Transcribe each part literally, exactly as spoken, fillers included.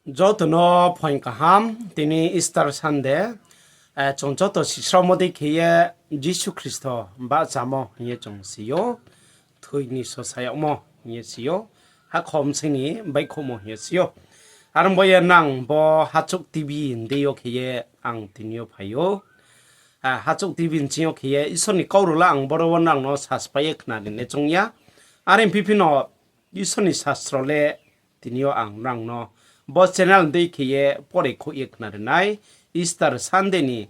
Joto no phoing kaham, tini Easter Sunday, eh, chung joto sisraomo dei khe ye Jisu Khristo bahchamo hing ye chung si ou, thoi ni sosa yagmo hing ye si ou, hakhor bsing ni baihkhouhmo hing ye si ou. Are ong bo ye nang bo Hachouh T V ni deing yo khe ye ang tini yo phai ou. Ah, Hachouh T V ni ching yo khe ye Isor ni kau rao le ang boro wo nang no saspai ye khnari nai choung ya. Are phi phi no Isor ni sastro le tini yo ang nang no bo channel ni deing khe ye pore khouh ye khnari nai, Easter Sunday ni,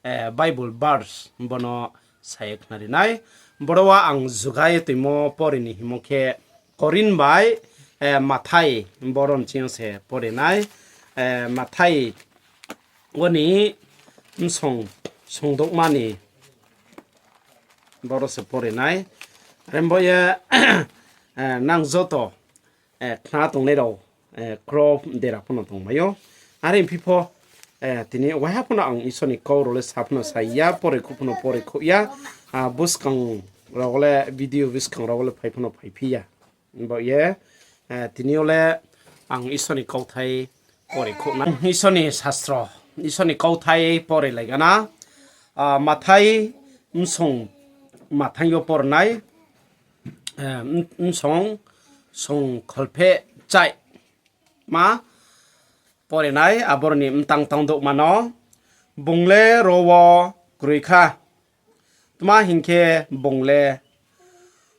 eh, Bible verse bo no sa ye khnari nai. Boro wo ang juga ye toimo pore ni hingmo khe Korinth bai, eh, Mathai, boro ni ching yo se pore nai, eh, Mathai wo ni bsong songdouhma ni boro se pore nai. Are bo ye, eh, nang joto, eh, khna tongnai rao, eh, kro dera pho no tongmai ou. Are phi pho, eh, tini waiha pho no ang Isor ni kau rao le sa pho no sa ya, pore khouh pho no pore khouh ya, ah, buskang rao le, video buskang rao le phai pho no phaiphi ya. Bo ye, eh, tini yo le ang Isor ni kauthai pore khouh na. Isor ni sastro, Isor ni kauthai pore lai gana. Ah, Mathai bsong, Mathai yo pore nai, eh, bsong, song kholpheh chaima pore nai, aboro ni mtang tangdouhma no, bung le ro wo kroi kha. Tma hing khe bung le,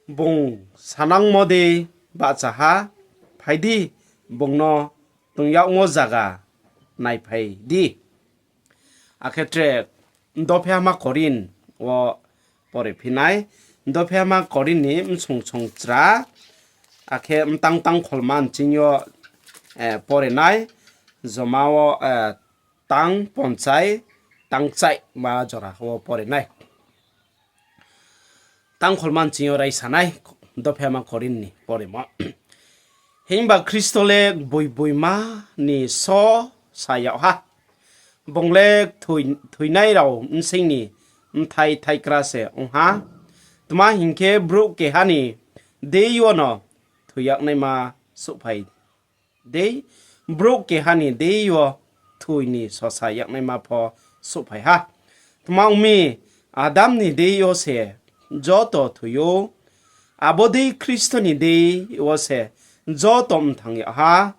bung sanangmo dei bahcha ha, phai di, bung no tong yagmo zaga naiphai di. Akhe tre Dophehama Korinth wo pore phi nai, Dophehama Korinth ni bsong songchra, akhe mtang tangkholma ni ching yo, eh, pore nai, joma wo, eh, tang ponchai, tang kchaima jora wo pore nai. Tangkholma ni ching yo raisa nai, Dophehama Korinth ni poremo. Himba Khristo le gboigboima ni sosa yag ha. Bung le thoi-, thoinai rao bsing ni bthai thaikra se ong ha. Tma hing khe, brouh keha ni deing yo no thoi yagnaima souhphai dei, brouh keha ni deing yo thoi ni sosa yagnaima pho souhphai ha. Tma ong mi, Adam ni deing yo se joto thoi ou, abo dei Khristo ni deing yo se joto mthang yag ha.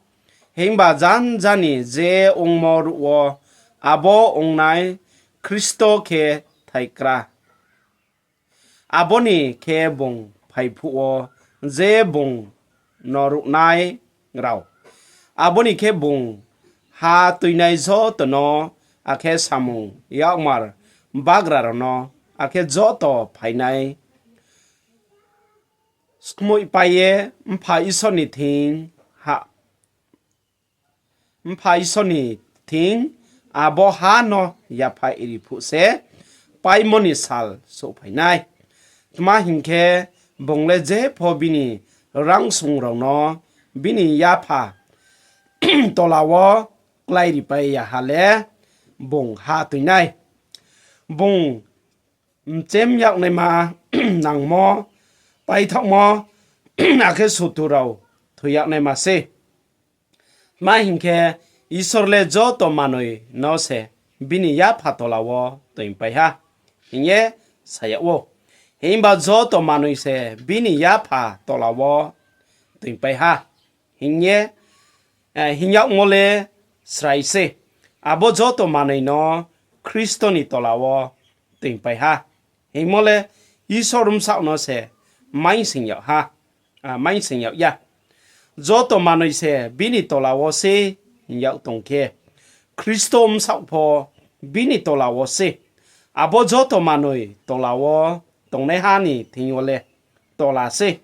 Himba janja ni je ongmo ruh wo abo ongnai Khristo khe thaikra. Abo ni khe bung phai phuh wo je bung no ruhnai rao, abo ni khe bung ha tuinai joto no, akhe samung yakmar bagra rao no, akhe joto phainai skmoihpai ye Mpha Isor ni thing ha, Mpha Isor ni thing abo ha no yaphaih ri phuh se paimo ni sal souhphai nai. Tma hing khe, bung le jepho bini rangsung rao no bini yapha tola wo kláiripai ya ha le, bung ha tui nai. Bung mchem yagnaima nangmo, paithaohmo, akhe sutu rao thoi yagnaima sei. Tma hing khe, Isor le joto manoi no se bini yapha tola wo toingpai ha, hing ye sa yag ou. Himba joto manoi se bini yapha tola wo toingpai ha, hing ye, eh, hing yagmo le srai sei. Abo joto manoi no Khristo ni tola wo toingpai ha, hingmo le Isor bsaoh no se maingsing yag ha, ah, maingsing yag ya. Joto manoi se bini tola wo sei hing yag tong khe, Khristo bsaoh pho bini tola wo sei. Abo joto manoi tola wo tongnaiha ni thing yo le tola sei.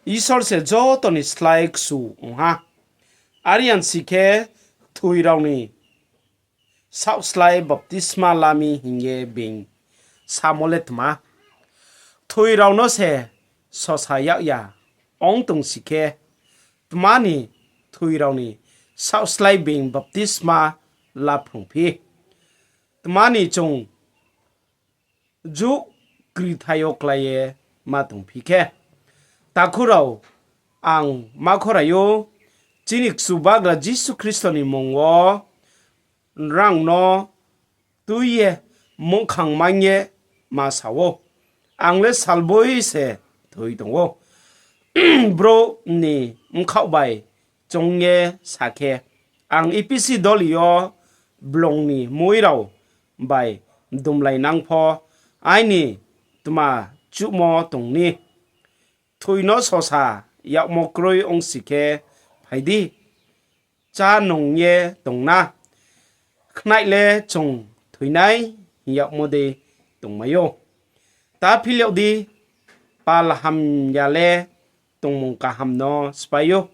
Isor se joto ni slái kchu ong ha. Are ya si khe, kthoi rao ni saohslái baptisma la mi hing ye being samo le tma? Kthoi rao no se sosa yag ya ong tong si khe, tma ni kthoi rao ni saohslái being baptisma la phrungphi? Tma ni chung juh krithai yo klái ye ma tongphi khe? Takhu rao, ang ma khorai ou, Chini Chubagra Jisu Khristo ni mmung wo nrao no tui ye muhkhang maing ye ma sa ou, ang le salboi se thoi tong ou. Brouh ni bkhaoh bai choung ye sa khe, ang Ephesus doli yo blong ni moi rao bai dumlainang pho, aini tma chuhmo tong ni? Kthoi no sosa yagmo kroi ongsi khe, phai di, chá nung ye tong na. Khnaih le chung thoi nai hing yagmo dei tongmai ou. Ta phil yag di, pal hamya le tongmung kaham no sphái ou.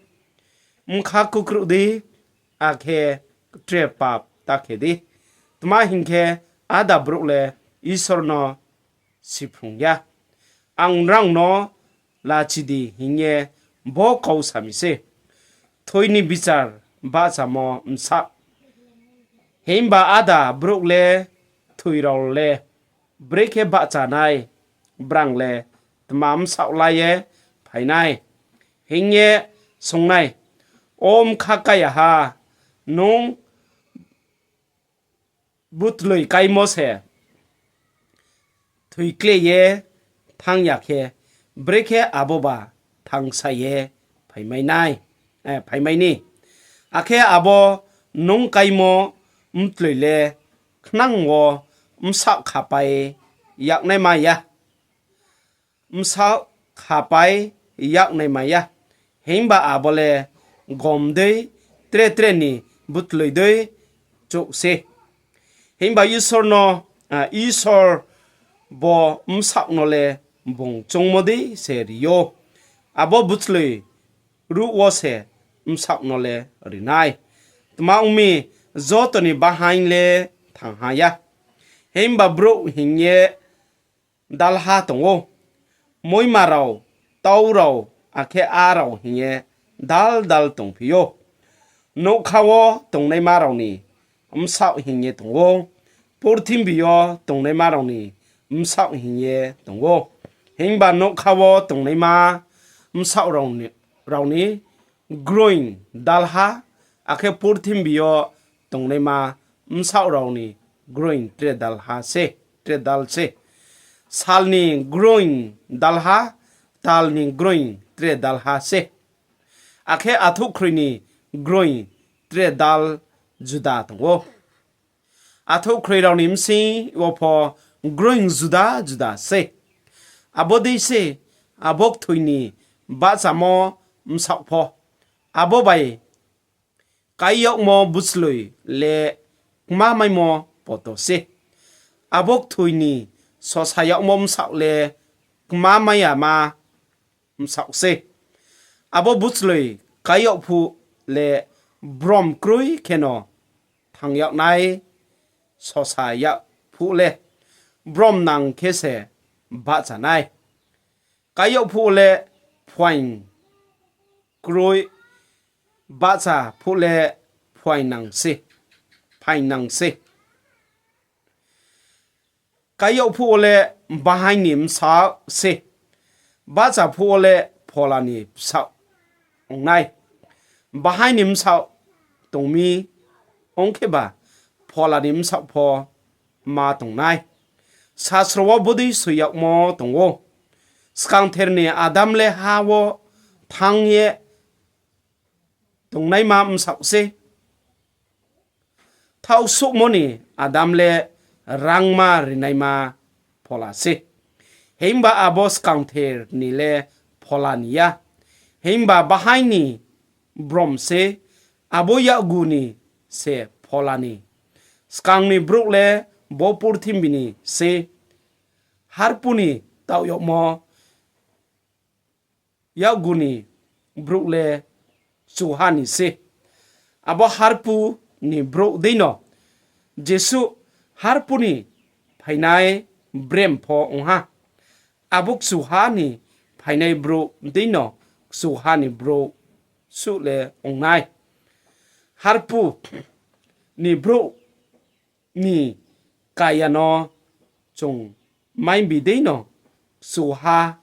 Bkha kukruh di, akhe tre pap ta khe di. Tma hing khe, áda brouh le Isor no siphrung ya. Ang nrao no lachi di hing ye bo kau sa mi sei. Kthoi ni bichar bahchamo bsaoh. Himba áda brouh le kthoi rao le brekhe bahcha nai, brang le tma bsaoh la ye phai nai hing ye swunng nai. O bkha káiyaha, nung butloi káimo se thoikle ye thanng ya khe, brekhe aboba thanngsa ye phaimai nai, eh, phaimai ni? Akhe abo nung káimo mtloi le khnang wo bsaoh khapai yagnaima ya, bsaoh khapai yagnaima ya. Himba abo le gom dei, tre tre ni butloi dei chouh sei. Himba Isor no, ah, Isor bo bsaoh no le bung choungmo dei se ri ou. Abo butloi ruh wo se bsaoh no le ri nai. Tma ong mi, joto ni bahaing le thangha ya. Himba brouh hing ye dalha tong ou. Muima rao, tau rao, akhe á rao hing ye dal dal tongphi ou. Nougkha wo tongnaima rao ni bsaoh hing ye tong ou. Purthimbi yo tongnaima rao ni bsaoh hing ye tong ou. Himba nougkha wo tongnaima bsaoh rao ni, rao ni groing dalha, akhe purthimbi yo tongnaima bsaoh rao ni groing tre dalha se, tre dal se. Sal ni groing dalha, tal ni groing tre dalha se. Akhe athouhkhroi ni groing tre dal juda tong ou. Athouhkhroi rao ni bsing wo pho groing juda juda se. Abo dei se abo kthoi ni bahchamo bsaoh pho. Abo bai kái yagmo butloi le kma maimo poto se. Abo kthoi ni sosa yagmo bsaoh le kma mai yama bsaoh se. Abo butloi kái yag phuh le brom kroi kheno thanng yag nai, sosa yag phuh le brom nang khe se bahcha nai. Kái yag phuh le phuaing kroi, bahcha phuh le phuaing nang se, phaing nang se. Kái yag phuh wo le bahaing ni bsaoh se, bahcha phuh wo le phola ni bsaoh ong nai. Bahaing ni bsaoh tong mi ong kheba, phola ni bsaoh pho ma tong nai. Sasro wo bodei soi yagmo tong ou, Skangther ni Adam le ha wo thanng ye tongnaima bsaoh se. Thaohsuhmo ni Adam le rangma rinaima phola se. Himba abo skangther ni le phola ni ya. Himba bahaing ni brom se, abo yakgu ni se phola ni. Skang ni brouh le bo purthimbi ni se. Harpu ni taoh yagmo yakgu ni brouh le kchuha ni se. Abo harpu ni brouh deino jesuh harpu ni phainai brem pho ong ha. Abo kchuha ni phainai brouh deino kchuha ni brouh suh le ong nai. Harpu ni brouh ni kaya no chung maingbi deino kchuha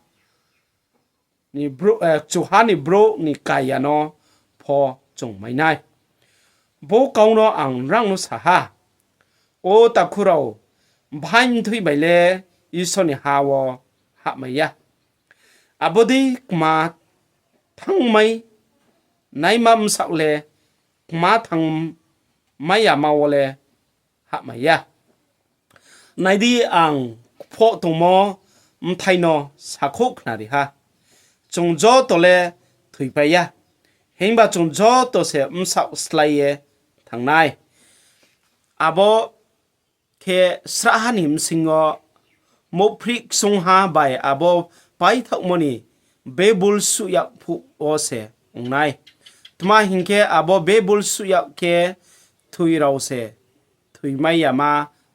ni brouh, eh, kchuha ni brouh ni kaya no pho chung mai nai. Bo kau no ang nrao no sa ha, o takhu rao, bahai mthoi bai le Isor ni ha wo hahmai ya. Abo dei kma thanngmai naima bsaoh le kma thanngmai yama wo le hahmai ya. Nai di, ang kphoh tongmo bthai no sakhouh khnari ha. Chung joto le thoipai ya, himba chung joto se bsaoh slái ye thanng nai. Abo khe srahha ni bsing yo mouhphrih ksungha bai abo paithaohmo ni bebul suh yag phuh wo se ong nai. Tma hing khe, abo bebul suh yag khe thoi rao se thoimai yama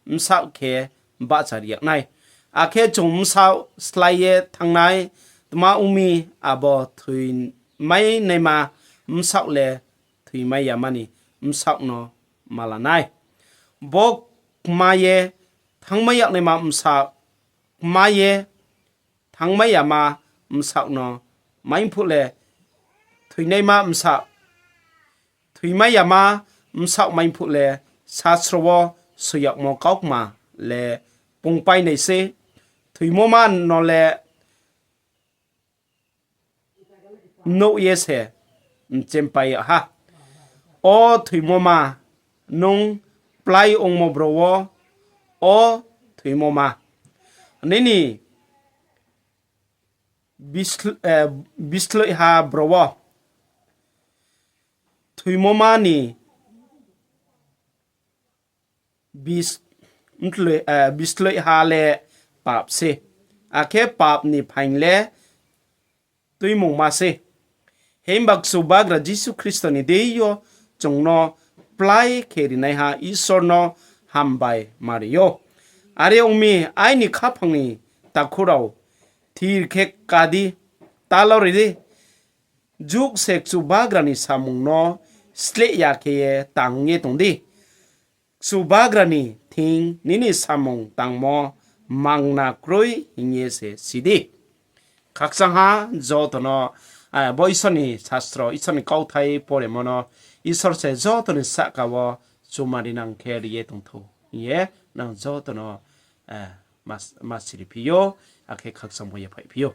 bsaoh khe bahchari yag nai. Akhe chung bsaoh slái ye thanng nai, tma ong mi, abo thoimai naima bsaoh le thoimai yama ni bsaoh no ma la nai. Bo kma ye thanngmai yag naima bsaoh, kma ye thanngmai yama bsaoh no mai phuh le thoinaima bsaoh, thoimai yama bsaoh mai phuh le sasro wo soi yagmo kaukma le pungpai nai sei. Thoimoma no le nouh ye se mchempai yag ha. O thoimoma, nung plái ongmo bro wo, o thoimoma, nini bisl-, eh, bisloihha bro wo, thoimoma ni bis-, mtloi-, eh, bisloihha le pap se, akhe pap ni phaing le tuimungma se. Himba Chubagra Jisu Khristo ni deing yo chung no plái khe rinaiha Isor no hambai ma ri ou. Are ong mi, aini khaphang ni takhu rao, thir khe ká di, talo ri di, juk se Chubagra ni samung no sleh ya khe ye tang ye tong di. Chubagra ni thing nini samung tangmo mangna kroi hing ye se si di. Khakchangha joto no, eh, bo Isor ni sastro, Isor ni kauthai poremo no Isor se joto ni sahka wo chumari nang khe ri ye tong thou hing ye nang joto no, eh, mas-, ma siri phi ou, akhe khakchangmo yaphaih phi ou.